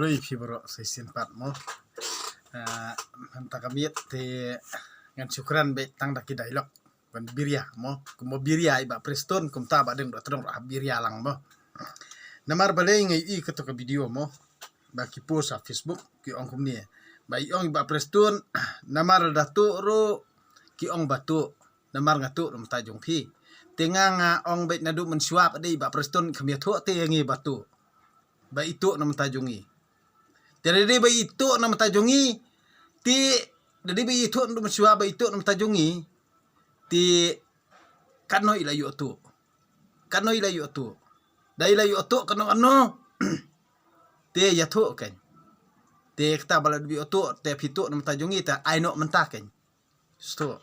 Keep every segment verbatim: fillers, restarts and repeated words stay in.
Oi, phi baroh sa shisien pat mo. Ah, mynta ka miet te ngan shu kren beit tang da ki dialogue ban biria mo. Kumba biria i Bah Prestone, kumta Bah Deng Dohtdong ruh hap biria lang mo. Namar balei nga ïohi kato ka video mo, ba ki post ha Facebook, ki ong kumne. Ba i ong i Bah Prestone, namar lada tuh ruh ki ong ba tuh, namar nga tuh na bynta jong phi. Te nga nga ong beit naduh mynshuwa pat de i Bah Prestone, kham ïathuh te ïa ngi ba tuh, ba i tuh na bynta jong ngi. Te lada dei ba i tuh na bynta jong ngi, te lada dei ba i tuh naduh mynshuwa ba i tuh na bynta jong ngi, te katno i la ïoh tuh. Katno i la ïoh tuh. Da i la ïoh tuh katno katno, te ïathuh kein. Te kata ba la dep ïoh tuh, te phi tuh na bynta jong ngi, te ai noh mynta kein. Sdang.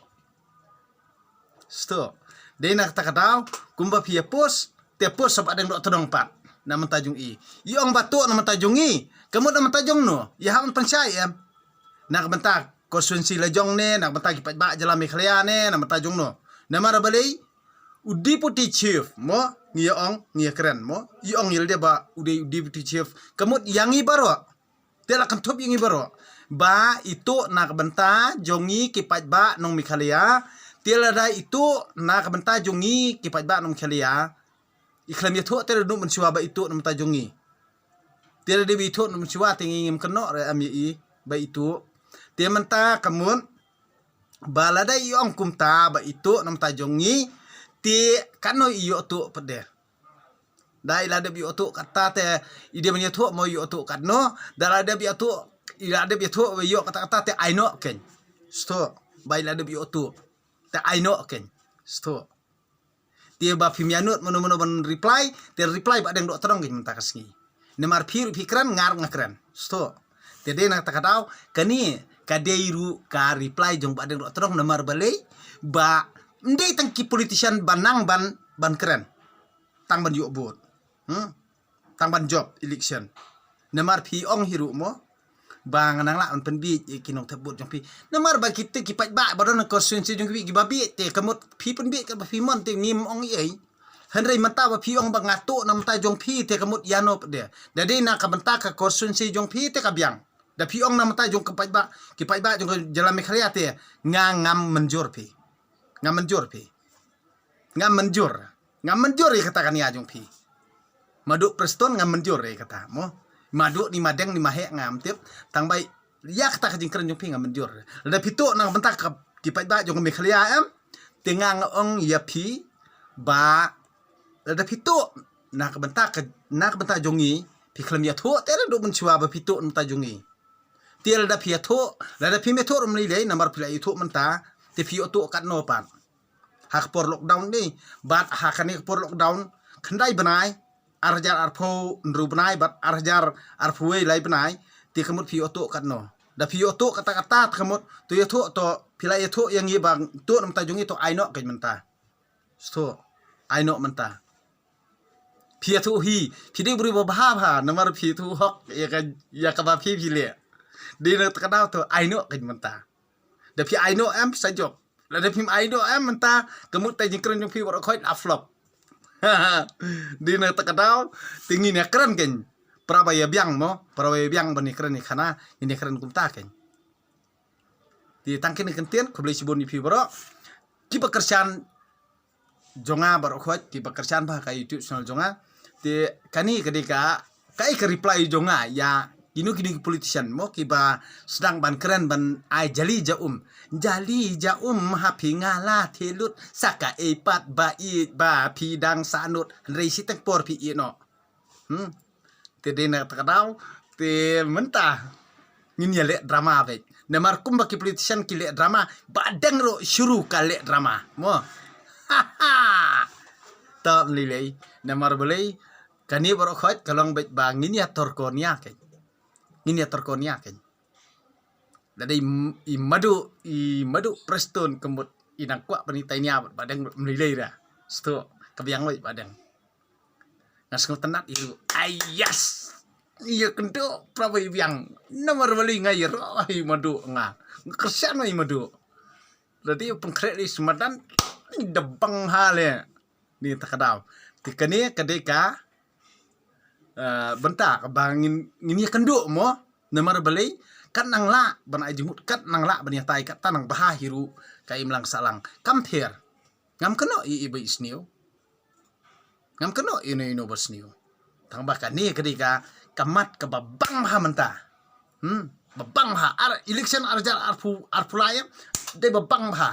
Sdang. Dei na kata ka daw, kumba phi ïa post, te post sa Bah Deng Dohtdong pat na bynta jong i. I ong ba tuh na bynta jong i, ka mut na bynta jong no, ïa hap ban pynshai em. Na ka bynta constituency la jong ne, na ka bynta ki paidbah jylla Meghalaya ne, na ka bynta jong no. Namar balei, u Deputy Chief mo, ngi ïa ong, ngi ïa kren mo, i ong ïa lade ba u dei u Deputy Chief, ka mut ïa ngi baroh. Te la kynthup ïa ngi baroh ba i tuh na ka bynta jong ngi ki paidbah nong Meghalaya. Te lada i tuh na ka bynta jong ngi ki paidbah nong Meghalaya, i khlem ïathuh te lada naduh mynshuwa ba i tuh na bynta jong ngi. Te lada dei ba i tuh naduh mynshuwa te ngi ngim kynnoh re em ïa i ba i tuh. Te mynta ka mut ba lada i ong kumta ba i tuh na bynta jong ngi, te katno i ïoh tuh pat de. Da i la dep ïoh tuh katta te i dei ban ïathuh mo ïoh tuh katno. Da la dep ïoh tuh, i la dep ïathuh ba ïoh katta katta te ai noh kein. Sdang. Ba i la dep ïoh tuh, te ai noh kein. Sdang. Te ba phim ïa nud mano mano ban reply, te reply Bah Deng Dohtdong kein mynta ka sngi. Namar phi ruh phi kren, nga ruh nga kren. Sdang. Te dei na kata ka daw, kane ka dei ruh ka reply jong Bah Deng Dohtdong, namar balei, ba ym dei tang ki politician ba nang ban, ban kren, tang ban ïoh vote. Hmm? Tang ban jop election. Namar phi ong hi ruh mo, ba nga nang lah ban pynbieit ïa ki nongthep vote jong phi. Namar ba kito ki paidbah ba don ha constituency jong phi kiba bieit te ka mut phi pynbieit katba phi mon te ngim ong ei ei. Hynrei mynta ba phi ong ba nga tuh na bynta jong phi te ka mut ïa no pat de. Da dei na ka bynta ka constituency jong phi te ka biang. Da phi ong na bynta jong ki paidbah, ki paidbah jong ka jylla Meghalaya te nga ngam mynjur phi. Ngam mynjur phi. Ngam mynjur. Ngam mynjur ïa kata ka nia jong phi. Madu Prestone ngam mynjur ïa kata mo. Madu ni madeng ni maheh ngam tip. Tang ba ïa kata ka jingkren jong phi ngam mynjur. Lada phi tuh na ka bynta ka ki paidbah jong ka Meghalaya em, te nga nga ong ïa phi ba lada phi tuh na ka bynta ka, na ka bynta jong ngi, phi khlem ïathuh te lada naduh mynshuwa ba phi tuh na bynta jong ngi. Te lada phi ïathuh, lada phim ïathuh ruh ym lei lei, namar phi la ïathuh mynta, te phi ïoh tuh katno pat. Ha ka por lockdown ne, bad ha kane ka por lockdown, khyndai bnai, ar hajar arphew hynriew bnai bad ar hajar arphew wei lai bnai, te ka mut phi ïoh tuh katno. Da phi ïoh tuh katta katta te ka mut, to ïathuh to, phi la ïathuh ïa ngi ba tuh na bynta jong ngi to ai noh kein mynta. Sdang. Ai noh mynta. Phi ïathuh hi, phi dei u briew ba bha bha, namar phi ïathuh hok ïa ka, ïa kaba phi phi leh. Dei na kata ka daw to ai noh kein mynta. Da phi ai noh em sa jop. Lada phim ai noh em mynta, ka mut te jingkren jong phi baroh khoit la flop. Dei na kata ka daw, te ngin ïa kren kein. Para ba ïa biang mo, para ba ïa biang ban ïa kren ïa khana, ngin ïa kren kumta kein. Te tang kine ki kyntien, khublei shibun ïa phi baroh. Kiba kyrshan jong nga baroh khoit, kiba kyrshan bha ha ka YouTube channel jong nga. Te kane ka dei ka, kaei ka reply jong nga ïa kino kino ki politician mo kiba sdang ban kren ban ai jali ja um. Jali ja um ha phi nga la theh lut sa kaei pat ba ïeit ba phi dang sahnud, hynrei shiteng por phi ïeh noh. Hmm. Te dei na kata ka daw, te mynta ngin ïa leh drama beit. Namar kumba ki politician ki leh drama, Bah Deng ruh shuru ka leh drama mo. To ym lei lei. Namar balei, kane baroh khoit ka long beit ba ngin ïa tyrko nia kein. Ngin ïa tyrko nia kein. Lada i, i Madu, i Madu Prestone ka mut i nang kwah ban itai nia bad Bah Deng, ym lei lei ra. Sdang, ka biang beit Bah Deng. Nga sngewtynnat ïa u. Ai yas. Ïa kynduh para ba ïa biang. Namar balei nga ïaroh ïa i Madu nga. Nga kyrshan ïa i Madu. Lada u pynkhreh lei smadan, da bang ha lei. Ni ta ka daw. Te kane ka dei ka, eh, bynta kaba ngin, ngin ïakynduh mo. Namar balei, kat nang lah ban ai jingmut, kat nang lah ban ïatai, kat ta nang bha hi ruh ka imlang sahlang. Kam pher. Ngam kynnoh ïa i ba i sniew. Ngam kynnoh ïa ino ino ba sniew. Tang ba kane ka dei ka, ka mat kaba bang bha mynta. Hmm, ba bang bha. Ar, election ar hajar arphew, arphew lai, dei ba bang bha.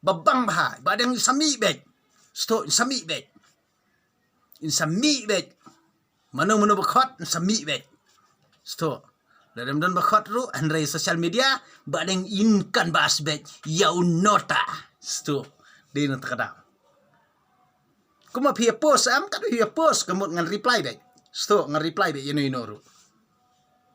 Ba bang bha. Ba dang sa mih beit. Sdang sa mih beit. In sa mih beit. Mano mano ba khot in sa mih beit. Sdang. Lada ym don ba khot ruh, hynrei social media, ba dang in canvass beit. Ïa u nota. Sdang. Dei na ta ka daw. Kumba phi ïa post, am, kat phi ïa post, ka mut ngan reply beit. Sdang, ngan reply beit ïa ino ino ruh.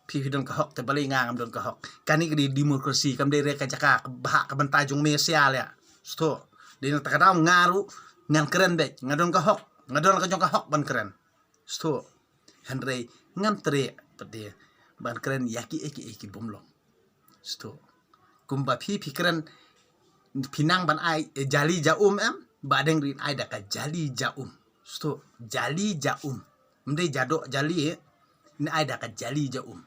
Phi phi don ka hok, te balei nga ngam don ka hok. Kane ka dei demokrasi, kam dei re ka jaka, ka bha ka bynta jong me sia leh. Sdang. Dei na ta ka daw nga ruh, ngan kren beit, nga don ka hok, nga don ka jong ka hok ban kren. Sdang. Hynrei ngam treh pat de ban kren ïa kiei kiei ki bym long. Sdang. Kumba phi phi kren, phi nang ban ai, eh, jali ja um em, ba dang rin ai da ka jali ja um. Sdang. Jali ja um. Ym dei ja doh jali, eh. Rin ai da ka jali ja um.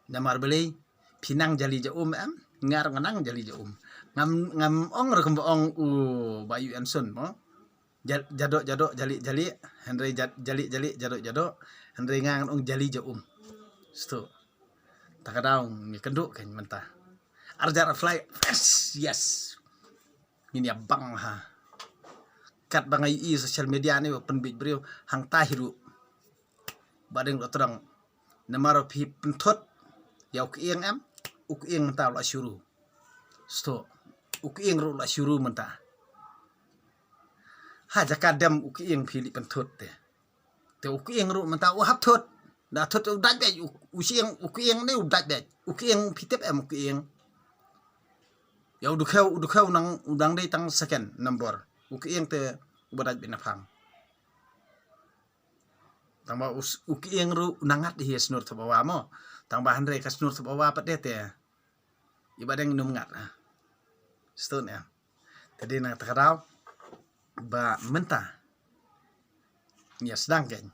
Namar balei, phi nang jali ja um em, nga ruh nga nang jali ja um. Ngam, ngam ong ruh kumba ong u Bah Yu Anson mo. Ja, ja doh, ja doh, jali, jali, hynrei ja, jali, jali, ja doh, ja doh, hynrei nga ngan ong jali ja um. Sdang. Ta ka daw ngi kynduh kan mynta. Ar hajar arphew lai, yes, yes. Ngin ïa bang ha. Kat ba nga ïohi social media ne ba pynbeit briew hangta hi ruh. Ba dang doh tdong. Namar phi pynthut ïa u Kieng em, u Kieng mynta u la shuru. Sdang. U Kieng ruh u la shuru mynta. Ha jaka dem u Kieng phi leit pynthut te. Te u Kieng ruh mynta u hap thut. Da thut u dait beit u, u Kieng, u Kieng ne u dait beit. U Kieng phi tip em u Kieng. Ïa u Dkhiew, u Dkhiew nang u dang dei tang second number. U Kieng te u ba dait beit na phang. Tang ba u s-, u Kieng ruh u nang ngat hi Snor Thep Awa mo. Tang ba hynrei ka Snor Thep Awa pat de te. I ba dang nym ngat ha. Sdang em. Te dei na ta ka daw ba mynta ngi ïa sdang kein.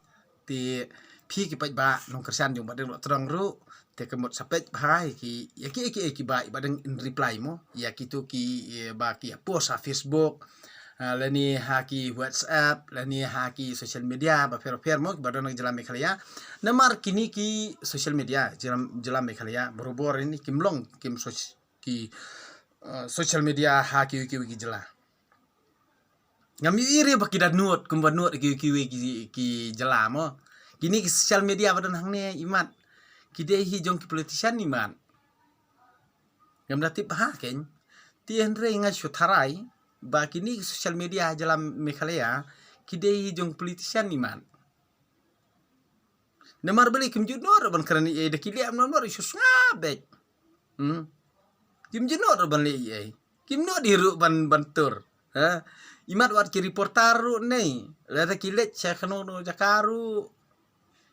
Te phi ki paidbah nongkyrshan jong Bah Deng Dohtdong ruh, te ka mut sa peit bha ïa ki, ïa ki, ïa ki, ïa ki ba, i ba dang in reply mo, ïa kito ki, eh, ba ki ïa post ha Facebook, ah, lane ha ki WhatsApp, lane ha ki social media bapher bapher mo, ki ba don ha jylla Meghalaya. Namar kine ki social media jylla, jylla Meghalaya barabor ini kim long, kim soc-, ki, eh, social media ha kiwei kiwei ki jylla. Ngam ïohi re ba ki da nud, kumba nud ha kiwei kiwei ki, ki jylla mo. Kine ki social media ba don hangne imat, ki dei hi jong ki politician imat. Ngam da tip bha kein. Te hynrei nga shu tharai ba kine ki social media jylla Meghalaya ki dei hi jong ki politician imat. Namar balei kim ju nud ruh ban kren ei ei, da ki leh mno mno ruh shu sngap beit. Hmm. Kim ju nud ruh ban leh ei ei. Kim nud hi ruh ban, ban tur. Ha? Imat wat ki reporter ruh nei. Lada ki leit sha kano kano jaka ruh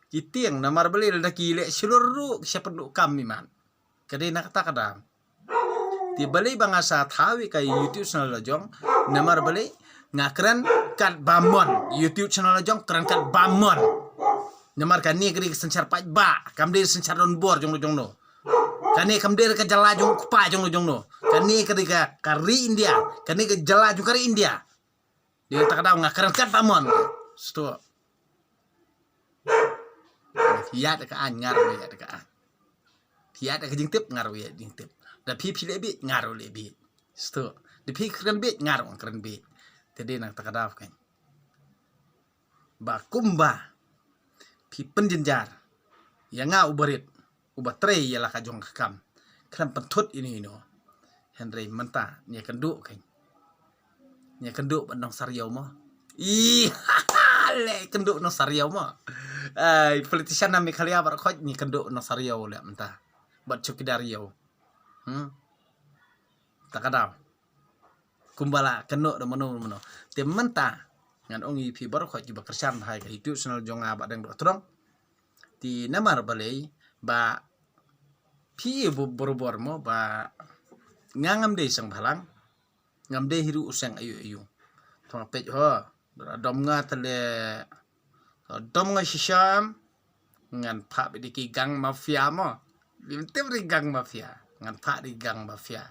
ki tieng, namar balei lada ki leh shlur ruh ki sa pynduh kam imat. Ka dei na kata ka daw. Te balei ba nga sa thaw ïa ka YouTube channel la jong, namar balei nga kren katba mon. YouTube channel la jong kren katba mon. Namar kane ka dei ka synshar paidbah, kam dei synshar donbor jong no jong no. Kane kam dei ka jylla jong u kpa jong no jong no. Kane ka dei ka, ka ri India, kane ka jylla jong ka ri India. Dei na kata ka daw nga kren katba mon. Sdang. Phi ïaid da ka aiñ, nga ruh ïaid da ka aiñ. Phi ïaid da ka jingtip, nga ruh ïaid jingtip. Da phi phi leh bieit, nga ruh leh bieit. Sdang. Da phi kren bieit, nga ruh kren bieit. Te dei na kata ka daw kein. Ba kumba phi pynjynjar ïa nga u barit, u ba trei ïa la ka jong ka kam, khlem pynthut ino ino. Hynrei mynta ngi ïa kynduh kein. Ngi ïa kynduh bad nong Sariaw mo. Ih, leh kynduh nong Sariaw mo. Ai, politician na Meghalaya baroh khoit ngi ïa kynduh nong Sariaw leh mynta. Bad chowkidar Riaw. Hmm. Ta ka daw. Kumba la kynnoh da mano mano. Te mynta ngan ong ïa phi baroh khoit kiba kyrshan bha ïa ka YouTube channel jong nga Bah Deng Dohtdong. Te namar balei ba phi ïa barabor mo ba nga ngam dei seng bhalang, ngam dei hi ruh u seng aïu aïu. Tang peit ho, dom nga te leh Dom nga shisha em. Ngan phah beit da ki gang mafia mo. Lim tip da ki gang mafia. Ngan phah da ki gang mafia.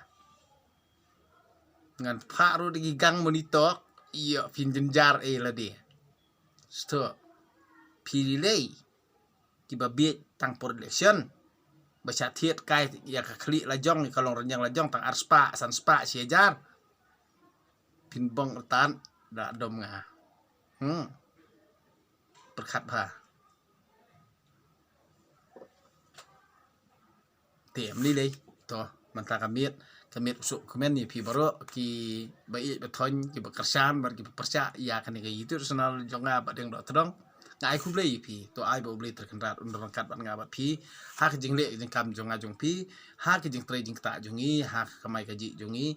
Ngan phah ruh da ki gang monitor. Ïa phin jynjar eh lade. Sto. Phi lei. Kiba bieit tang por election. Ba sha thied kai ïa ka khlieh la jong, ïa ka long rynïeng la jong tang ar spah, san spah, shi hajar. Phin bong rtan da dom nga. Hmm. Pyrkhat bha. Te em lei lei. To, mynta ka miet, ka miet u suk kmen ïa phi baroh kiba ïeit ba thon, kiba kyrshan bad kiba pyrshah ïa kane ka YouTube channel jong nga Bah Dieng Dohtdong. Nga ai khublei ïa phi. To ai ba U Blei Trai Kynrad un ryngkat bad nga bad phi ha ka jingleh jingkam jong nga jong phi, ha ka jingtrei jingktah jong ngi, ha ka kamai kajih jong ngi,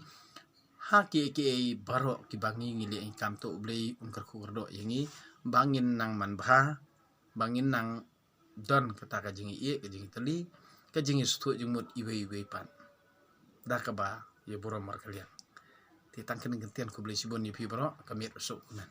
ha kiei kiei baroh kiba ngi ngi leh ngi kam. To U Blei un kyrkhu kyrdoh ïa ngi ba ngin nang manbha, ba ngin nang don kata ka jingïeit, ka jingtylli, ka jingïasuk jingmut iwei iwei pat. Da kaba ïa burom markylliang. Te tang kane ka ktien, khublei shibun ïa phi baroh, ka miet u suk kmen.